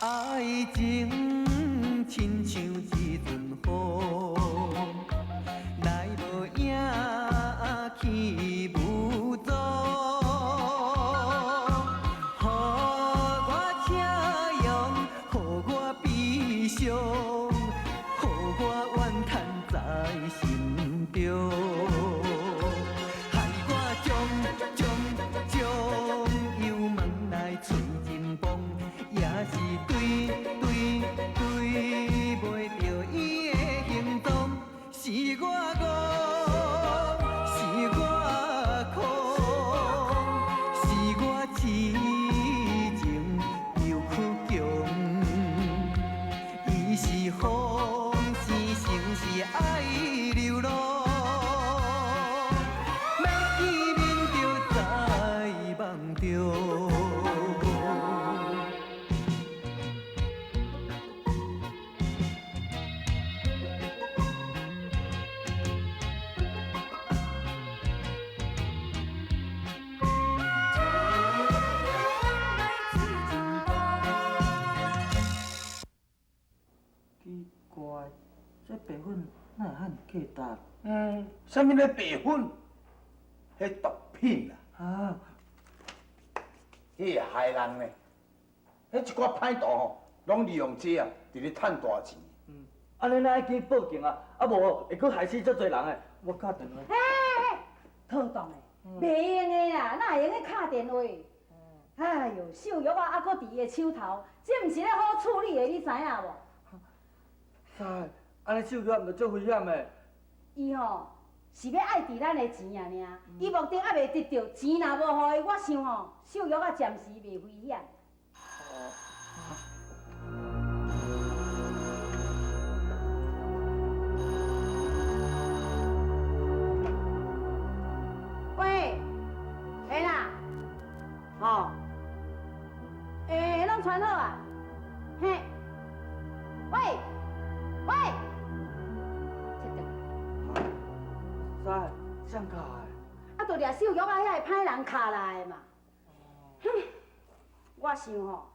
愛情親像一陣風，來無影，去無蹤。予我車用，予我悲傷，予我怨嘆在心中。害我將將將油門來催真拚，也是追追追袂著伊的行蹤，是我戇，是我空，是我痴情又倔強。伊是風，是情是愛流浪，欲見面就在夢中。奇怪，這白粉哪會遐爾價值？嗯，啥物咧白粉？彼毒品啊！啊，彼個害人呢？彼一寡歹徒吼，攏利用這啊，佇咧趁大錢。嗯，按呢咱愛緊報警啊，啊無吼會閣害死足濟人的。我敲電話。嘿，妥當的，袂用的啦，哪會用得敲電話？哎喲，秀玉仔猶閣佇伊的手頭，這毋是咧好處理的，你知影無？師，按呢秀玉毋就足危險的？伊吼是欲愛佇咱的錢爾爾，伊目的猶未達著，錢若無予伊，我想吼，秀玉仔暫時袂危險。喂，欸啦，哦，欸，攏傳好啊，嘿，喂，喂，切斷。師，誰敲的？啊，就掠秀玉仔遐个歹人敲來的嘛。哼，我想吼，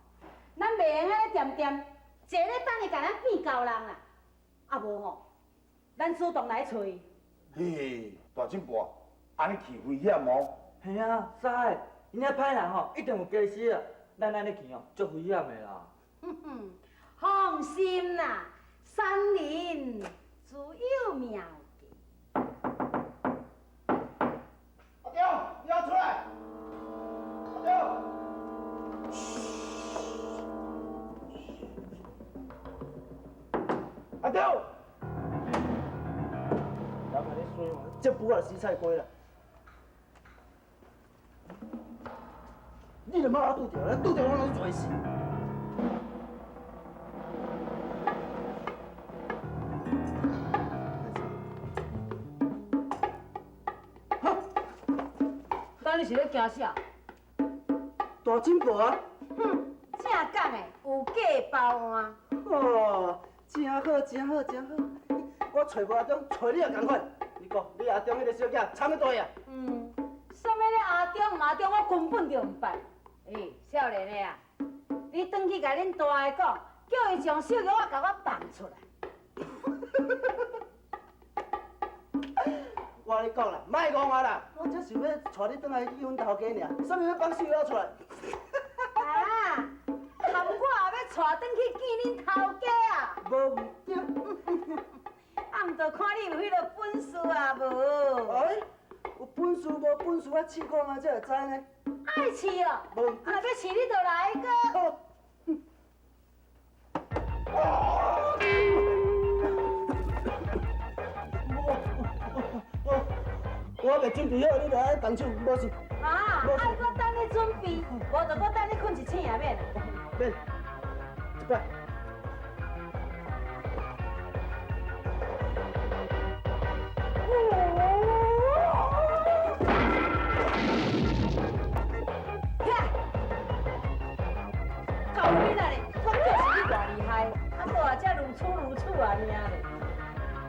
咱袂用按呢恬恬，坐咧等伊共咱變猴人啦。啊無吼，咱主動來揣伊。嘿，大進步，按呢去危險哦。嘿啊，師，𪜶遐歹人吼一定有家私啊，咱按呢去哦，足危險的啦。哼哼，放心啦，山林自有妙計。阿中，你要出來！阿中，阿中，人安呢衰嘛，這久也死菜雞啦。你著莫我拄著，拄著我攏做死。敢你是咧驚啥？大進步啊！哼，正講的，有假包換。哦，真好，真好，真好！我揣無阿中，揣你也仝款。你講，你阿中彼個小囝參欲大啊？嗯，啥物咧阿中毋阿中，我根本就毋捌。欸，少年的啊，你轉去共恁大的講，叫伊將秀玉仔共我放出來。我共你講啦，莫戇我啦，我只想欲帶你轉來見阮頭家爾，啥物欲放秀玉出來？啊，含我也欲帶轉去見恁頭家啊？無毋對。啊，毋就看你有彼个本事啊無？哎，有本事無本事，我試看覓才會知呢。愛試哦，無啊，若欲試你就來個。好。我未準備好，你著愛動手，無事。啊，愛閣等你準備，無就閣等你睏一醒也免。免，一擺。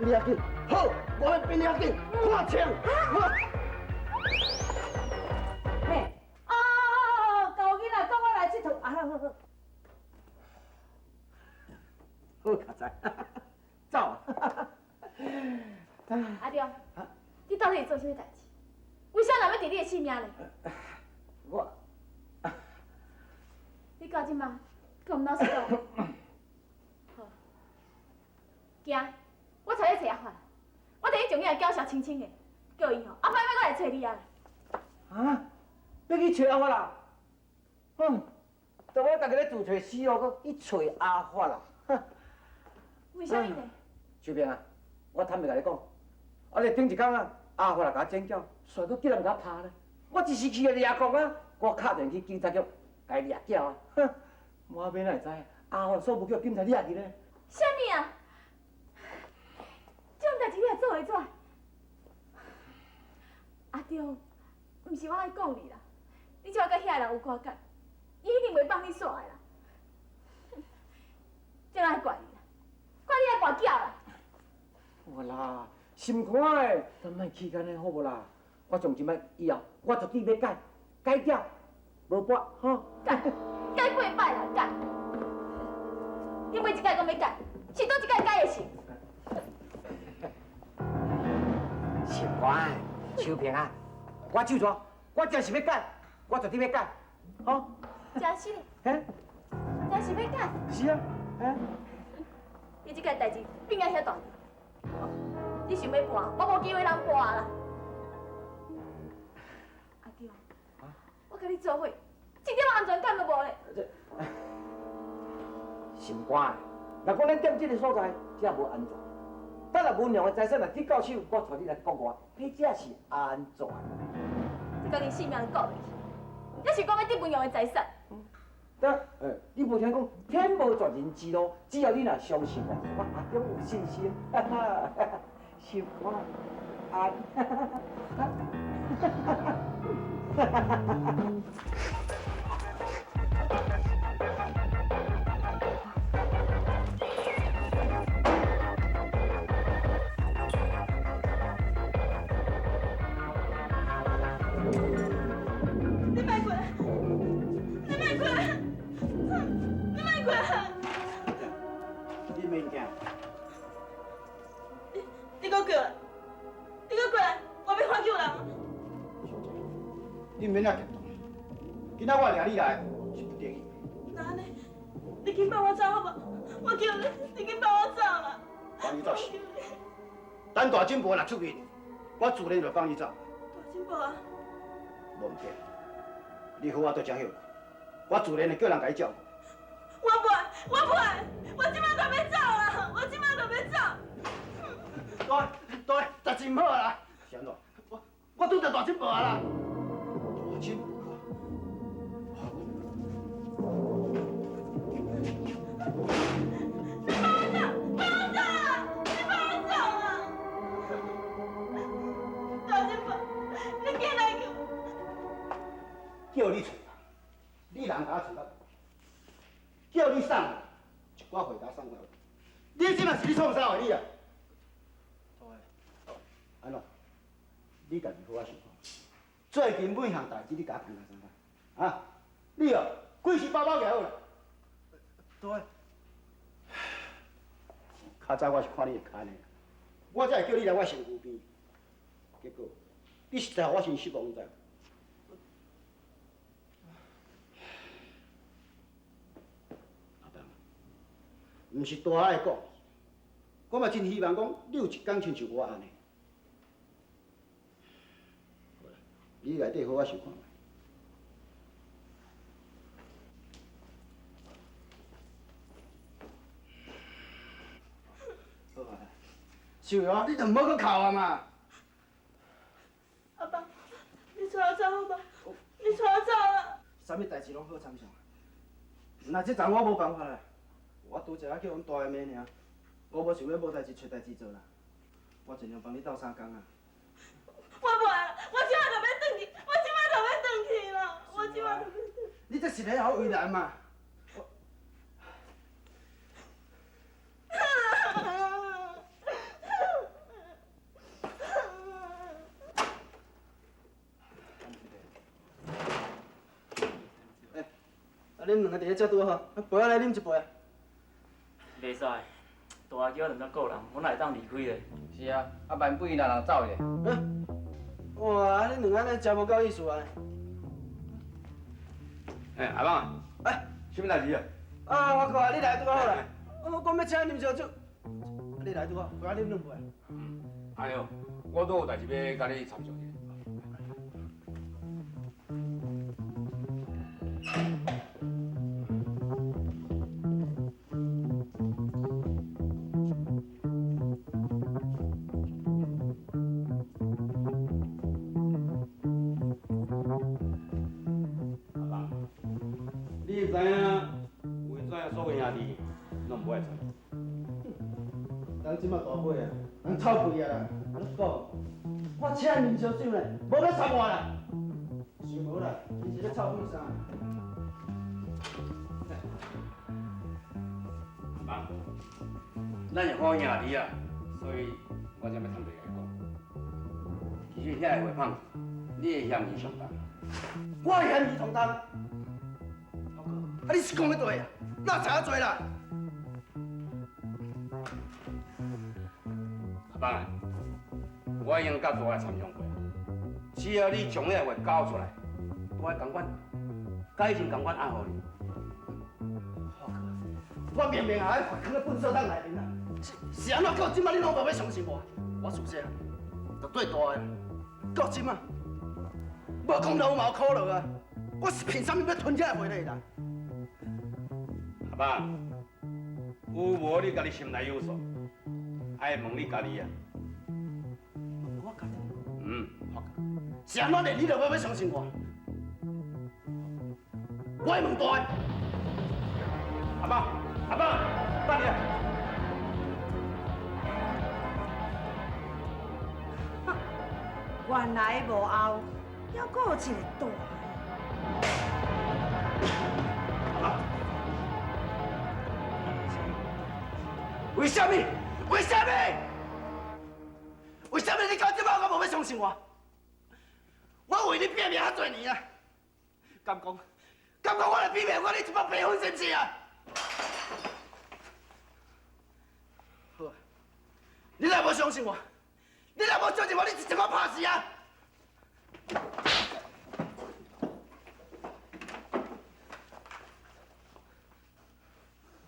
你較緊，好，我欲變你較緊，看清。嘿，哦，舊囡仔講我來𨑨迌，啊好好好。好，較在，走。阿中，你到底是做啥物代誌？為啥人欲挃你的性命咧？我，你到這馬，閣毋老實講？好，行，我帶你揣阿發，我替你將伊個繳潲清清的，叫伊吼，後擺莫閣來揣你啊！啊？欲去揣阿發啦？哼，都我家己咧自揣死路，閣去揣阿發啦？為啥物呢？秋萍啊，我坦白共你講，啊，你頂一工啊，阿發來共我剪腳，煞閣叫人共我拍咧。我一時氣啊掠狂啊，我敲電去警察局，共伊掠繳啊。哼，我欲哪會知？阿發煞無叫警察掠去咧。啥物啊？這種代誌你也做會出來？阿中，毋是我愛講你啦，你這擺佮遐個人有瓜葛，伊一定袂放你煞的啦。這愛怪你啦，怪你愛跋筊啦。有啦，心肝的，咱莫氣按呢好無啦？我從今擺以後，我絕對欲改，改掉，無跋吼。改，改幾擺啦，改。你每一擺講欲改，是佗一擺改會成？心肝的，秋萍啊，我手續，我真是欲改，我絕對欲改，吼。真是？嘿。真是欲改？是啊，嘿。你這件代誌變甲遐大，你想欲跋，我無機會通跋啦。阿中，我佮你做伙，一點安全感都無咧。心肝的，若講咱踮這个所在，才無安全。等下文娘的財產若得到手，我帶你來國外，彼才是安全。你家己性命都顧袂去，猶是講欲得文娘的財產？得，你無聽講天無絕人之路，只要你若相信我，我阿中有信心。哈哈，心肝安。哈哈哈哈哈哈。你莫過來！你莫過來！你莫過來！你免驚。你閣過來！你閣過來！我欲喊救人。小姐，你毋免遐激動。今仔我掠你來是不得已。那按呢？你緊放我走好無？我求你，你緊放我走啦！放你走是。等大警部若出面，我自然就放你走。大警部啊？無毋對，你好好佇遮歇，我自然會叫人共你照顧。我袂，我袂，我這擺就欲走啦！我這擺就欲走。對對，代誌毋好啦。是按怎？我拄著大警部啊啦。大警部。你放我走！放我走啦！你放我走啦！大警部，你緊來救！叫你揣人，你人共我揣到；叫你送貨，一寡貨共我送過來。你這馬是咧創啥話你啊？按怎？你家己好好想看。最近每項代誌你共我牽來創啥？啊？你哦，規時包包舉好啦。對。較早我是看你會堪的，我才會叫你來我身軀邊。結果，你實在予我真失望，你知無？阿東，毋是大愛講，我嘛真希望講你有一工親像我按呢。好啦，你內底好好想看覓。好啊，秀娥，你就毋好閣哭啊嘛！阿爸，你帶我走好無？你帶我走啦！啥物代誌攏好參詳，若這陣我無辦法啦，我拄則仔叫阮大的罵爾，我無想欲無代誌揣代誌做啦，我盡量幫你鬥相共啊。我無愛，我這擺就欲轉去，我這擺就欲轉去啦，我這擺就欲轉。你這是咧予我為難嘛？恁兩个佇咧遮拄好，陪我來啉一杯啊。袂使，大阿叫我踮遮顧人，我哪會當離開咧？是啊，啊萬不伊若人走咧。哇，恁兩个按呢真無夠意思啊！哎，阿邦啊，哎，啥物代誌啊？啊，我看你來拄好啦。我講欲請你啉燒酒，你來拄好，陪我啉兩杯。哎喲，我都有代誌欲佮你參詳一下。阿邦，你知影為怎樣所有兄弟攏無愛做？人這馬大歲啊，人臭屁啊啦！我講，我請你啉燒酒呢，無欲插我啦。想無啦，伊是咧臭屁啥？阿邦，咱是好兄弟啊，所以我才欲坦白共你講。其實遐个肥胖子，你的嫌疑上重。我的嫌疑上重。頭哥，啊你是講咧對啊？哪知影濟啦？阿邦啊，我已經佮大个參詳過，只要你將遐個話交出來，大个共款，佮以前共款愛護你。我明明啊，囥咧糞掃桶內面啊，是按怎到這馬你攏無欲相信我？我自細漢就對大个，到這馬，無講老嘛有苦樂啊！我是憑啥物欲吞這个話咧啦？阿邦，有無你家己心內有數？愛問你家己啊。問我家己？嗯。是按怎連你都欲相信我？我愛問大个。阿邦，阿邦，等下。原來幕後猶閣有一个大个。為啥物？為啥物？為啥物你到這擺閣無欲相信我？我為你拼命遐濟年啊！敢講？敢講我來拼命，我你這擺白粉是毋是啊？好啊，你若無相信我，你若無相信我，你直接我拍死啊！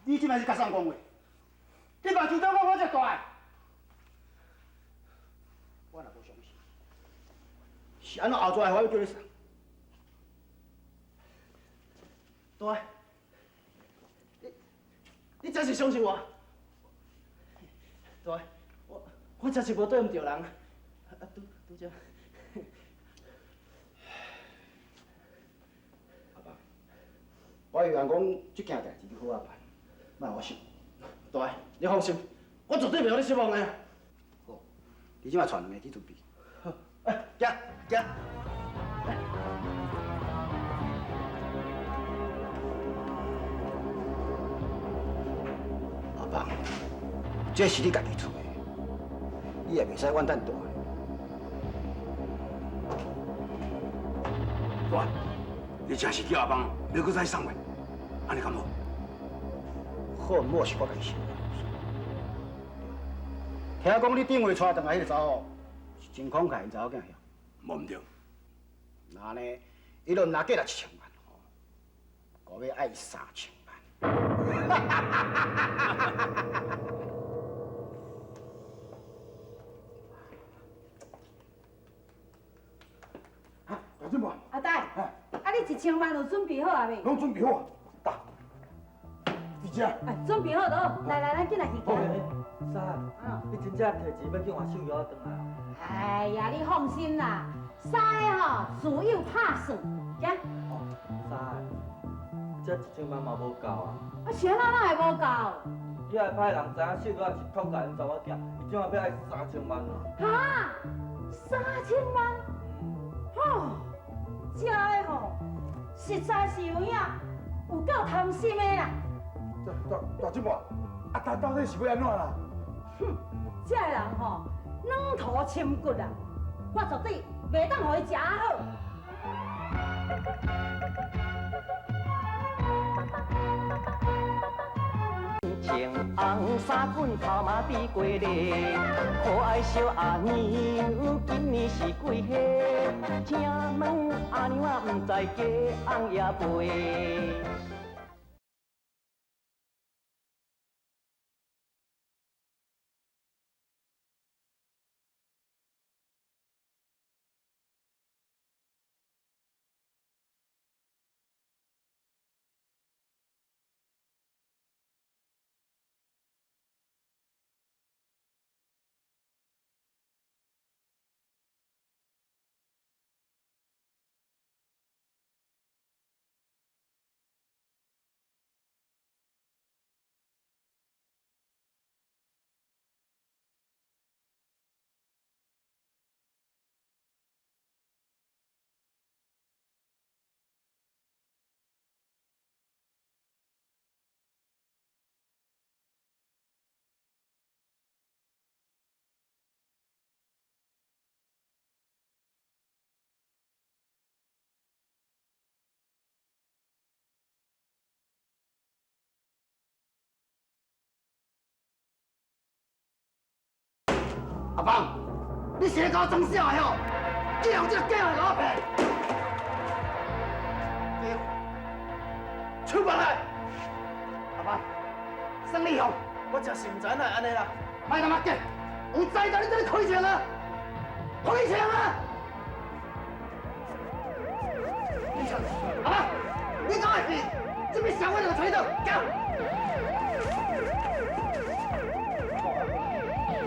你這擺是共誰講話？你嘛就當講我這大个？我若無相信，是按怎後逝的話欲叫你送？大个，你真是相信我？大个，我真是無對毋著人啊！啊，拄拄則。阿爸，我以為講這件代誌你好仔辦，莫予我失望。大个，你放心，我絕對袂予你失望的。好，你這擺帶兩个去準備。好，哎，行行。阿邦，這是你家己厝的，你也袂使怨嘆大个。大，你真是叫阿邦，欲閣再送袂？按呢敢好？好毋好是我家己想的。聽講你頂回帶轉來彼个查某是真慷慨，𪜶查某囝曉？無毋對。那呢，伊就若計啦1000萬，吼，閣欲愛3000萬。啊，大姊妹。阿呆，啊你1000萬有準備好啊未？攏準備好啊，噠，佇遮。哎，準備好就好，來來，咱緊來去。三，你真正提錢欲去換手藥仔轉來哦？哎呀，你放心啦，三个吼自有拍算，行。哦，三个，這1000萬嘛無夠啊。啊，是按怎哪會無夠？遐个歹人知影手藥是託共𪜶查某囝，伊這馬欲愛3000萬啊。哈，3000萬？吼，這个吼，實在是有影，有夠貪心的啦。大姊妹，啊，他到底是欲按怎啦？哼，這个人吼，軟土深骨啦，我絕對袂當予伊食好。红衫棍头毛滴过咧，可爱小阿娘今年是几岁？请问阿娘啊，毋知鸡红也袂？阿邦，你是咧搞装死的吼？你用这个假话来我骗？假话，手放来！阿邦，算你凶，我真是毋知影哪会按呢啦。莫那么假，有才调你这里开枪啊！开枪啊！阿邦，你敢会记？这边社会就揣到，行。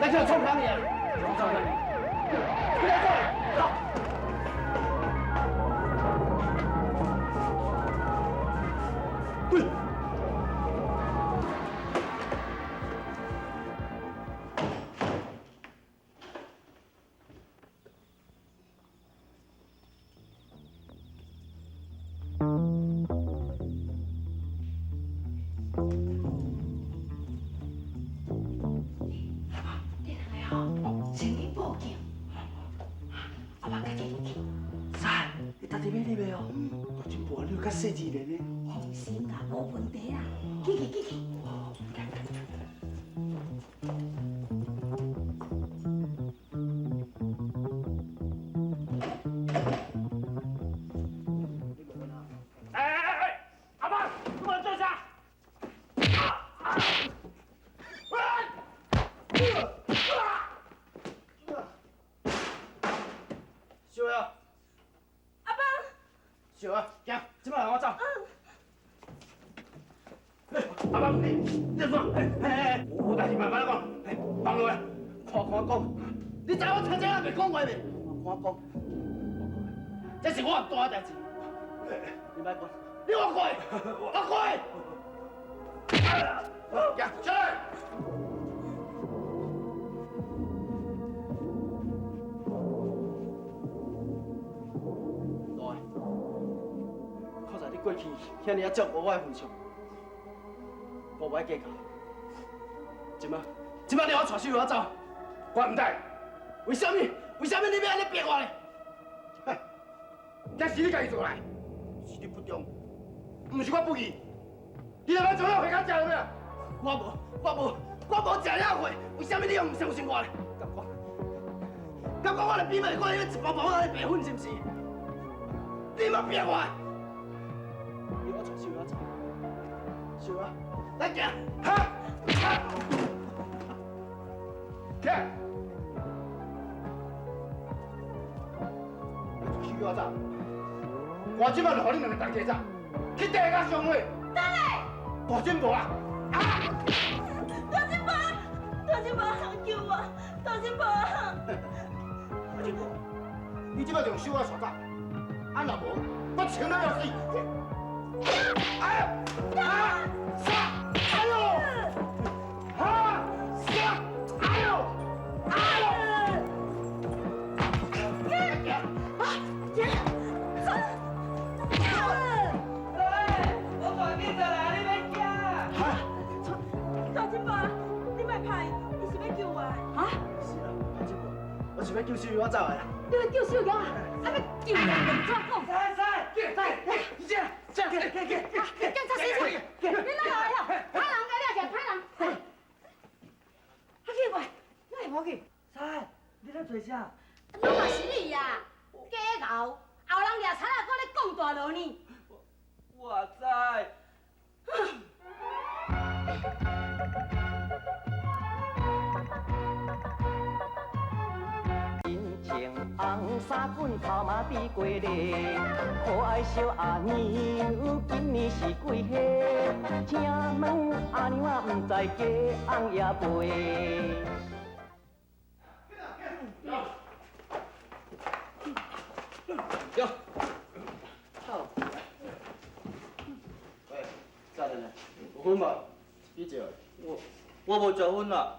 来叫创啥物啊？创啥物？起来过来，走。对。先去报警。阿妈，赶紧去。师，你家己要入的哦。大金婆，你有较细致咧呢。放心啦，无问题啦，去去去去。哎哎哎！阿妈，你莫做啥？小啊！阿邦，小啊，行，这摆我走。阿邦，你你怎？哎哎哎，有代志慢慢讲，哎，放落来，看看讲。你知我头前还袂讲话袂？我看讲，这是我大代志。你莫管，你我过，我过。行，出来。大，看在你过去遐尔啊照顾我的份上，我无爱计较。这摆，这摆你予我带秀娥走，我毋知。为啥物？为啥物你欲按呢逼我呢？嘿，这是你家己做来，是你不忠，毋是我不义。你若欲做了回家食了未？我无，我无，我无食了货，为啥物你又毋相信我呢？敢讲？敢讲我来比袂过你一包包仔的白粉是毋是？你莫逼我！你予我带秀娥走，秀娥，咱行。哈，哈，起来！你带秀娥走，我这摆就予恁两个同齐走，去地下相会。等下，大金婆啊！啊！大金婆，大金婆，救我！大金婆。大金婆，你这摆就用手啊带走，啊若无，我枪你要死！哎呀！啊！杀！哎呦！啊！杀！哎呦！哎呦！啊！走！我大警察来，你免惊。大金婆，你莫怕伊，伊是欲救我的。啊？是啊，大金婆，我是欲救秀娥走的啦。你欲救秀娥啊？啊，欲救人用怎讲？在在在，这这，警察先生，你哪来啊？歹人该掠起来，歹人！欢喜。师，你咧揣啥？拢嘛是你啊，假𠢕，后人掠贼仔，阁咧讲大路呢。我知。亲像红衫军头马比过咧，可爱小阿娘今年是几岁？请问阿娘啊，毋知鸡翁也袂。有。喂，少年的，有薰无？你借。我无食薰啦，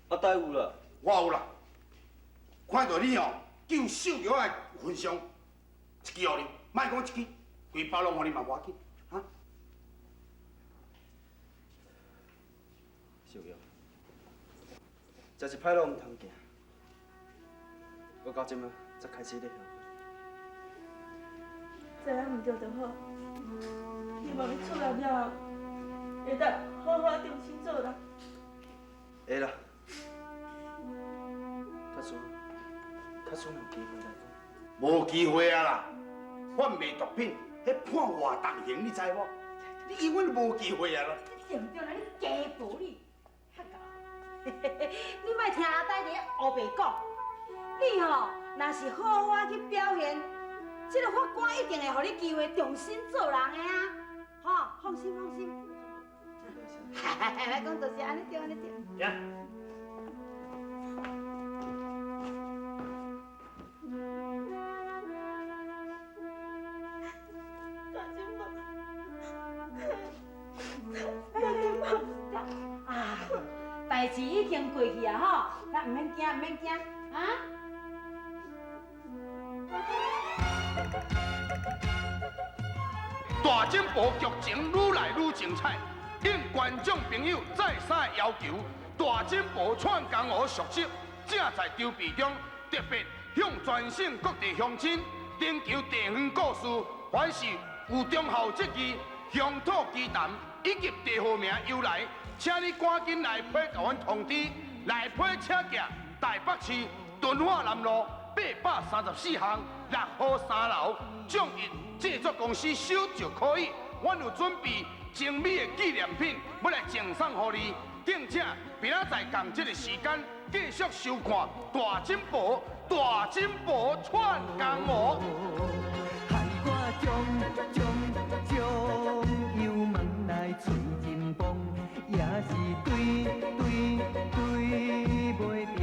阿呆有啦。我有啦。看到你哦，救秀玉的份上，一支予你，莫讲一支，规包拢予你嘛无要紧，哈？秀玉，真是歹路毋通行，我到这马才开始咧后悔。知影毋对就好，希望你出来了后，会当好好重新做人。会啦，假使假使有机会来讲，无机会啊啦！贩卖毒品，彼判偌重刑，你知无？你永远无机会啊啦！你对毋对啦？你家婆你，遐𠢕，你莫听阿呆伫咧乌白讲，你吼若是好好去表现，这个法官一定会予你机会重新做人的啊！吼，放心放心。讲就是按呢对，按呢对。行。大金宝，大金宝，啊，代志已经过去啊，吼，咱毋免惊，毋免惊，啊。大进步剧情愈来愈精彩，应观众朋友再三要求，大进步串江湖续集正在筹备中，特别向全省各地乡亲征求地方故事，凡是有忠孝节义、乡土奇谈以及地号名由来，请你赶紧来批共阮通知，来批请寄台北市敦化南路834巷6号3楼众益制作公司收就可以。阮有准备精美的纪念品，欲来赠送予你，敬请明仔载仝这个时间继续收看《大进步大进步串江湖》。害我将将将油门内喙真崩，也是对对对袂著。